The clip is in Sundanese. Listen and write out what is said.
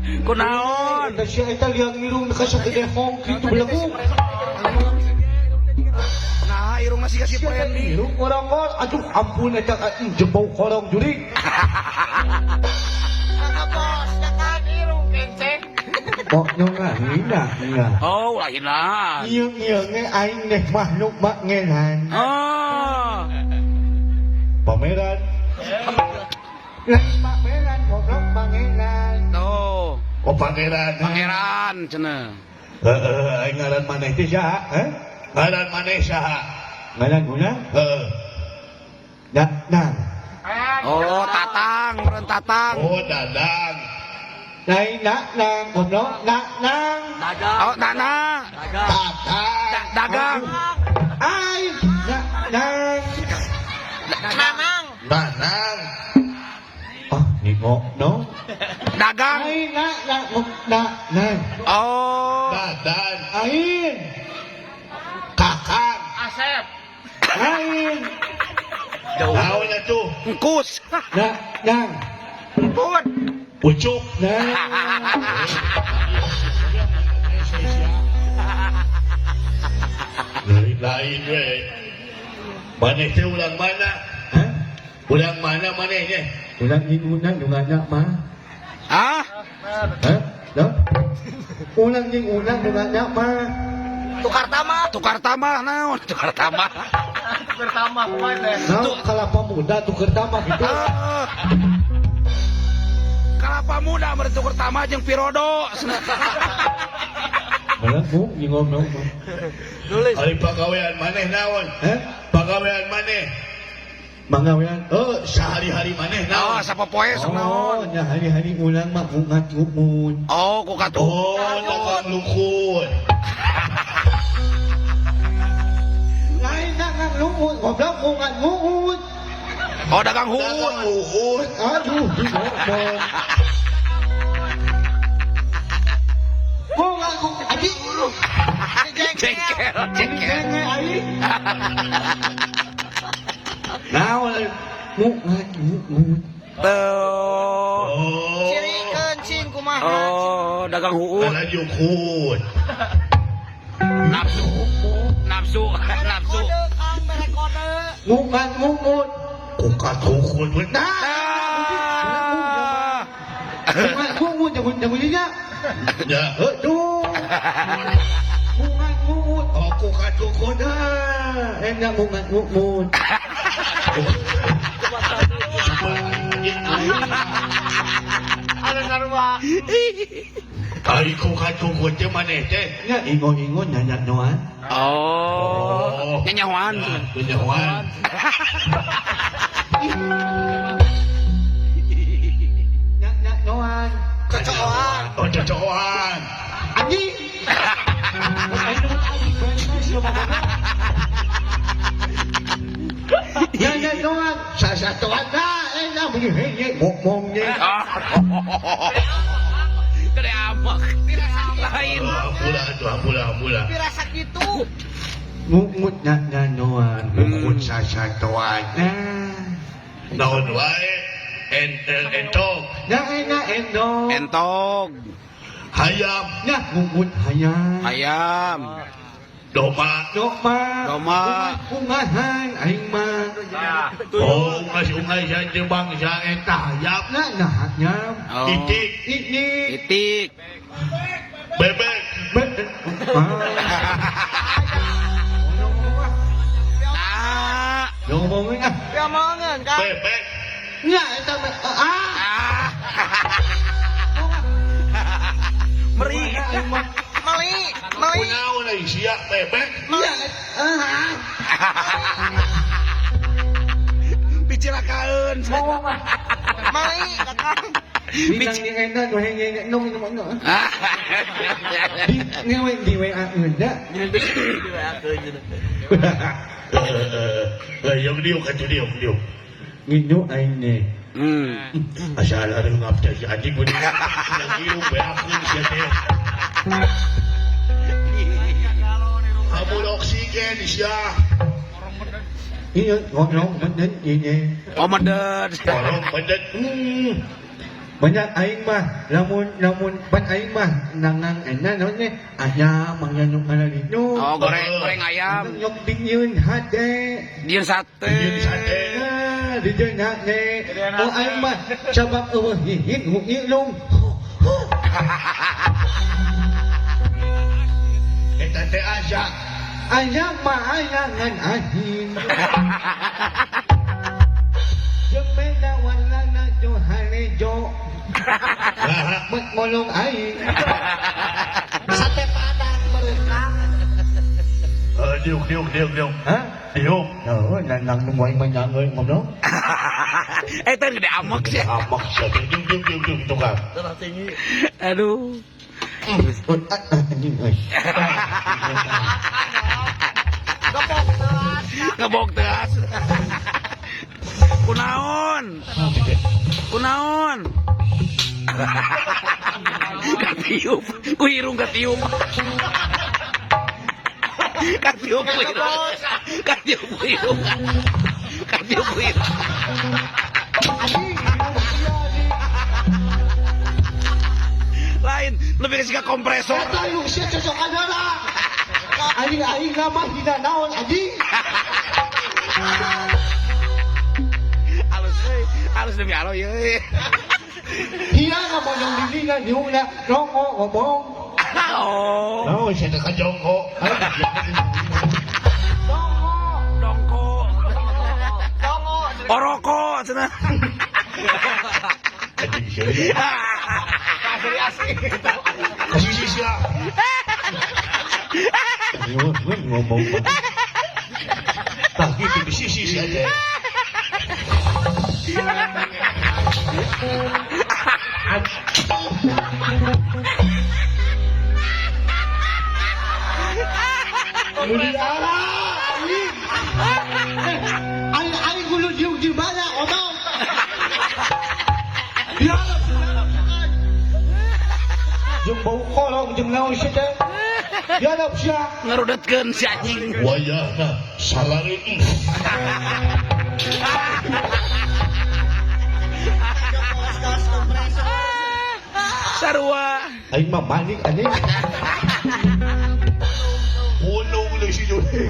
Kunaon? Eta sia eta liang irung ka sagede hong kitu belagu. Nah, irungna siga si Prendi. Irung korongol, aduh ampun eta jebau korong jurik. Bos, kan irung kenceng. Poknya ngahina nya. Oh, lain lah. Ieu ieu ge aing neh makhluk pangeran. Oh. Pameran. Lain pameran goblok pangeran. Tuh, Oh, pangeran. Pangeran cenah. Heeh, Aing ngaran maneh teh saha? Hah? Ngaran maneh saha? Ngaran guna? Heeh. Dadang. Oh, Tatang, meureun Tatang. Oh, Dadang. Lain dadang goblok dadang. Oh, Nana. Tatang. Dagang. Aing dadang. Nanang. Nanang. Ah, ningok no. Dagang. Aing dadang dadang. Oh. Dadan. Aing. Kakang. Asep. Aing. Naon atuh? Engkus. Dadang. Put. Ucuk. Nah. Lain we. Maneh teh urang mana? Hah? Urang mana maneh teh? Urang inguna nu ngana mah. Hah? Hah? No? Urang inguna nu ngana mah. Tukar tamat. Tukar tambah naon? Tukar tambah. Tukar tamat kumaha teh? Nah, kelapa muda tuker tambah gitu. Ah. Kelapa muda meureun tukar tambah jeung pirodo. Mana bu, ngomong mah. Tulis. Ari pagawean maneh naon? Hah? Pagawean maneh. Mangawean. Oh, sehari-hari maneh Oh, naon? sapopoe sok Oh, naon? nya hari-hari ulang mah ungat ngumun. Oh, ku katu. Oh, dagang lukun. Lain dagang lumun, goblok ungat ngumun. Oh, dagang Dagang huun. luhut. Aduh, ngomong. Ungat ngumun, aji. Jengkel, jengkel. Aing. Naon ngungat ngumun. Tuh. Oh. Cirikeun cing kumaha. Oh, dagang huun. Lajukun. Nafsu. Nafsu, nafsu. Kode Kang, mere kode. Ngungat ngumun. Kukat hukun. Nah, Ah. ngungat ngungun jangan jangan nya. Ya. Aduh. Ngungat ngungun. Oh, kukat hukun. Nah, enak ngungat ngungun. Ada sarua. Ari kukat hukun teh maneh teh. Nya ingo-ingo nyanyak noan. Oh, nyanyawan. Nyanyawan. Nyanyak noan. Kecoan. Oh, cocoan. Anjing. Nyanyak noan. Sasatuan na. Enak begini ngomongnya. Gede amak. Lain. Ampura atuh, ampura, ampura. Pirasa kitu. Ngungut nyanyak noan. Hukun sasatuan. Nah. Naon wae? En entog, Nah enak endong. Entog, hayam, Nah ngungut hayam. ayam, doma. Doma. Doma. Ungahan aing mah. Oh, ungas-ungasan jeung bangsa eta hayam. Nah nah nyam. Oh. Itik, Ini. Itik. bebek. Nah. Ngomongin ah. Piomongeun Kang. Bebek. Nya eta mah ah. Ah. Meri. Meli, meli. Kunaon euy sia bebek? Meli. Ah. Dicilakaeun. Meli, Kakang. Binang ni enak nu henge nong nong nong. Di ngewe di WA euna. Eh, yang diuk atuh diuk diuk. Nginju aing nih. Asal hareup teh si anjing mun yang diuk beakeun sia teh. Kabur oksigen sia. Iya, ngomong bener ini. Oh, medet. Orong pedet. Banyak aing mah lamun lamun pan aing mah nangang enak naon teh ayam mangyanuk ngalalinu. Oh, goreng goreng ayam. Nyok dingin hade. Dieun sate. Dieun sate. Ah, di hade. Oh aing mah sabab eueuh hihin ilung. Eta teh asa. Ayam mah ayangan ahin. Jeung beda warnana jo harejo. Mek ngolong aing. Sate padang berenang. Eh, diuk diuk diuk diuk. Hah? Diuk. Oh, nandang nu aing mah nyangeun ngobrol. Eh, teh gede amek sih. Amak sia teh diuk diuk diuk diuk tukang. Aduh. Oh, ah, ah, anjing euy. Gebok telat. Ngebok teas. Kunaon? Kunaon? Katiup, ku irung katiup. Katiup ku irung. Katiup ku irung. Katiup ku irung. Anjing, iya, anjing. Lain, lebih ke kompresor. Eta yung sia cocokan heula. Anjing aing mah dina naon anjing. Halus euy, halus demi Allah ye. Dia ngomong di dina diungna rongok ngomong. Oh. Oh, sia teh kajongko. Dongko. Dongo. Oroko cenah. Anjing sia. Kasih sia. Ngomong. Tah gitu di sisi sia teh. Muli ara, anjing. Aing aing kudu diuk di mana ngomong. Biarap, biarap. Jeung bau kolong jeung naon sia teh. Biarap sia. Ngerudetkeun si anjing. Wayahna salari. Gas kompresor. Sarua. Aing mah balik anjing. Punung deui si Juli.